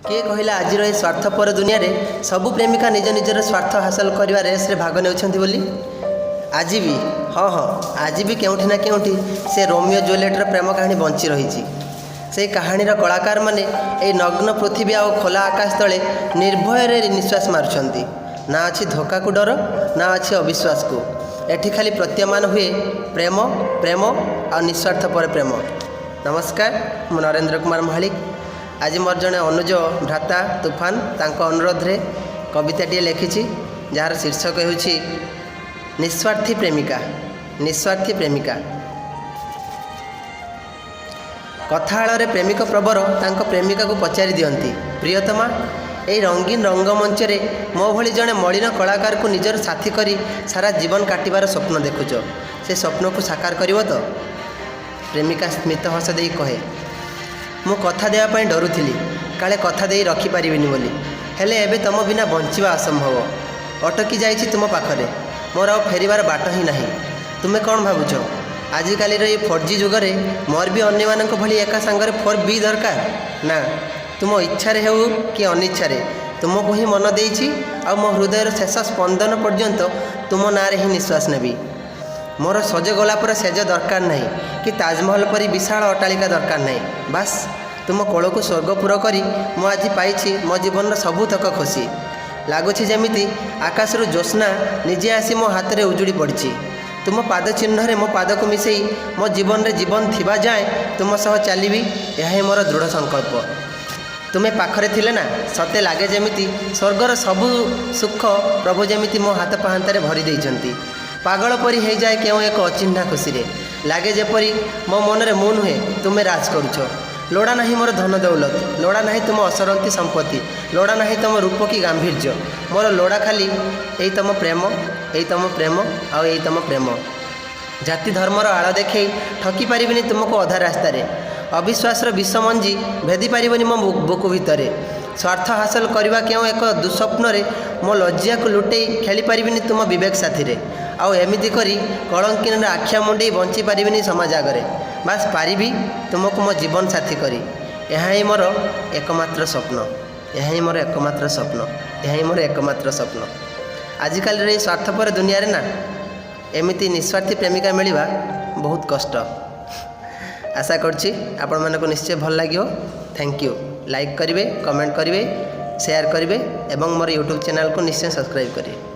କିଏ କହିଲା ଆଜିର ଏ ସ୍ୱାର୍ଥପର ଦୁନିଆରେ ସବୁ ପ୍ରେମିକା ନିଜ ନିଜର ସ୍ୱାର୍ଥ ହାସଲ କରିବା ରେସ୍ରେ ଭାଗ ନେଉଛନ୍ତି ବୋଲି? ଆଜି ବି, ହଁ, ଆଜି ବି କେଉଁଠି ନା କେଉଁଠି ସେ ରୋମିଓ ଜୁଲିଏଟ୍ର ପ୍ରେମ କାହାଣୀ ବଞ୍ଚି ରହିଛି। ସେଇ କାହାଣୀର କଳାକାରମାନେ ଏଇ ନଗ୍ନ ପୃଥିବୀ ଆଉ ଖୋଲା ଆକାଶ ତଳେ ନିର୍ଭୟରେ ନିଶ୍ୱାସ ମାରୁଛନ୍ତି। ନା ଅଛି ଧୋକାକୁ ଡର, ନା ଅଛି ଅବିଶ୍ୱାସକୁ। ଏଠି ଖାଲି ପ୍ରତୀୟମାନ ହୁଏ ପ୍ରେମ, ପ୍ରେମ ଆଉ ନିସ୍ୱାର୍ଥପର ପ୍ରେମ। ନମସ୍କାର, ମୁଁ ନରେନ୍ଦ୍ର କୁମାର ମହାଳିକ। ଆଜି ମୋର ଜଣେ ଅନୁଜ ଭ୍ରାତା ତୁଫାନ, ତାଙ୍କ ଅନୁରୋଧରେ କବିତାଟିଏ ଲେଖିଛି, ଯାହାର ଶୀର୍ଷକ ହେଉଛି ନିସ୍ୱାର୍ଥୀ ପ୍ରେମିକା। ନିସ୍ୱାର୍ଥୀ ପ୍ରେମିକା। କଥା ଆଳରେ ପ୍ରେମିକ ପ୍ରବର ତାଙ୍କ ପ୍ରେମିକାକୁ ପଚାରି ଦିଅନ୍ତି, "ପ୍ରିୟତମା, ଏଇ ରଙ୍ଗୀନ ରଙ୍ଗମଞ୍ଚରେ ମୋ ଭଳି ଜଣେ ମଳିନ କଳାକାରକୁ ନିଜର ସାଥୀ କରି ସାରା ଜୀବନ କାଟିବାର ସ୍ୱପ୍ନ ଦେଖୁଛ, ସେ ସ୍ୱପ୍ନକୁ ସାକାର କରିବ ତ?" ପ୍ରେମିକା ସ୍ମିତ ହସ ଦେଇ କହେ, "ମୁଁ କଥା ଦେବା ପାଇଁ ଡରୁଥିଲି, କାଳେ କଥା ଦେଇ ରଖିପାରିବିନି ବୋଲି। ହେଲେ ଏବେ ତୁମ ବିନା ବଞ୍ଚିବା ଅସମ୍ଭବ। ଅଟକି ଯାଇଛି ତୁମ ପାଖରେ, ମୋର ଆଉ ଫେରିବାର ବାଟ ହିଁ ନାହିଁ। ତୁମେ କ'ଣ ଭାବୁଛ, ଆଜିକାଲିର ଏ 4G ଯୁଗରେ ମୋର ବି ଅନ୍ୟମାନଙ୍କ ଭଳି ଏକା ସାଙ୍ଗରେ 4B ଦରକାର? ନା, ତୁମ ଇଚ୍ଛାରେ ହେଉ କି ଅନିଚ୍ଛାରେ ତୁମକୁ ହିଁ ମନ ଦେଇଛି ଆଉ ମୋ ହୃଦୟର ଶେଷ ସ୍ପନ୍ଦନ ପର୍ଯ୍ୟନ୍ତ ତୁମ ନାଁରେ ହିଁ ନିଶ୍ୱାସ ନେବି। ମୋର ସଜ ଗୋଲାପର ଶେଜ ଦରକାର ନାହିଁ କି ତାଜମହଲ ପରି ବିଶାଳ ଅଟ୍ଟାଳିକା ଦରକାର ନାହିଁ। ବାସ୍, ତୁମ କୋଳକୁ ସ୍ୱର୍ଗପୁର କରି ମୁଁ ଆଜି ପାଇଛି ମୋ ଜୀବନର ସବୁତକ ଖୁସି। ଲାଗୁଛି ଯେମିତି ଆକାଶରୁ ଜ୍ୟୋତ୍ସ୍ନା ନିଜେ ଆସି ମୋ ହାତରେ ଉଜୁଡ଼ି ପଡ଼ିଛି। ତୁମ ପାଦ ଚିହ୍ନରେ ମୋ ପାଦକୁ ମିଶାଇ ମୋ ଜୀବନରେ ଜୀବନ ଥିବା ଯାଏଁ ତୁମ ସହ ଚାଲିବି, ଏହା ହିଁ ମୋର ଦୃଢ଼ ସଂକଳ୍ପ। ତୁମେ ପାଖରେ ଥିଲେ ନା, ସତେ ଲାଗେ ଯେମିତି ସ୍ୱର୍ଗର ସବୁ ସୁଖ ପ୍ରଭୁ ଯେମିତି ମୋ ହାତ ପାହାନ୍ତାରେ ଭରି ଦେଇଛନ୍ତି। ପାଗଳ ପରି ହେଇଯାଏ କେଉଁ ଏକ ଅଚିହ୍ନା ଖୁସିରେ। ଲାଗେ ଯେପରି ମୋ ମନରେ ମୁଁ ନୁହେଁ, ତୁମେ ରାଜ କରୁଛ। ଲୋଡ଼ା ନାହିଁ ମୋର ଧନ ଦୌଲତ, ଲୋଡ଼ା ନାହିଁ ତୁମ ଅସରନ୍ତି ସମ୍ପତ୍ତି, ଲୋଡ଼ା ନାହିଁ ତୁମ ରୂପ କି ଗାମ୍ଭୀର୍ଯ୍ୟ। ମୋର ଲୋଡ଼ା ଖାଲି ଏଇ ତୁମ ପ୍ରେମ, ଏଇ ତୁମ ପ୍ରେମ ଆଉ ଏଇ ତୁମ ପ୍ରେମ। ଜାତି ଧର୍ମର ଆଳ ଦେଖେଇ ଠକି ପାରିବିନି ତୁମକୁ ଅଧା ରାସ୍ତାରେ। ଅବିଶ୍ୱାସର ବିଷ ମଞ୍ଜି ଭେଦି ପାରିବନି ମୋ ବୁକୁ ଭିତରେ। ସ୍ୱାର୍ଥ ହାସଲ କରିବା କେଉଁ ଏକ ଦୁଃସ୍ୱପ୍ନରେ ମୋ ଲଜ୍ଜାକୁ ଲୁଟେଇ ଖେଳିପାରିବିନି ତୁମ ବିବେକ ସାଥିରେ। ଆଉ ଏମିତି କରି କଳଙ୍କିନୀର ଆଖ୍ୟା ମୁଣ୍ଡେଇ ବଞ୍ଚି ପାରିବିନି ସମାଜ ଆଗରେ। ବାସ୍, ପାରିବି ତୁମକୁ ମୋ ଜୀବନ ସାଥୀ କରି। ଏହା ହିଁ ମୋର ଏକମାତ୍ର ସ୍ୱପ୍ନ, ଏହା ହିଁ ମୋର ଏକମାତ୍ର ସ୍ୱପ୍ନ, ଏହା ହିଁ ମୋର ଏକମାତ୍ର ସ୍ୱପ୍ନ।" ଆଜିକାଲିର ଏଇ ସ୍ୱାର୍ଥପର ଦୁନିଆରେ ନା, ଏମିତି ନିସ୍ୱାର୍ଥୀ ପ୍ରେମିକା ମିଳିବା ବହୁତ କଷ୍ଟ। ଆଶା କରୁଛି ଆପଣମାନଙ୍କୁ ନିଶ୍ଚୟ ଭଲ ଲାଗିବ। Thank you. Like କରିବେ, କମେଣ୍ଟ କରିବେ, ସେୟାର କରିବେ ଏବଂ ମୋର ୟୁଟ୍ୟୁବ୍ ଚ୍ୟାନେଲକୁ ନିଶ୍ଚୟ ସବସ୍କ୍ରାଇବ୍ କରିବେ।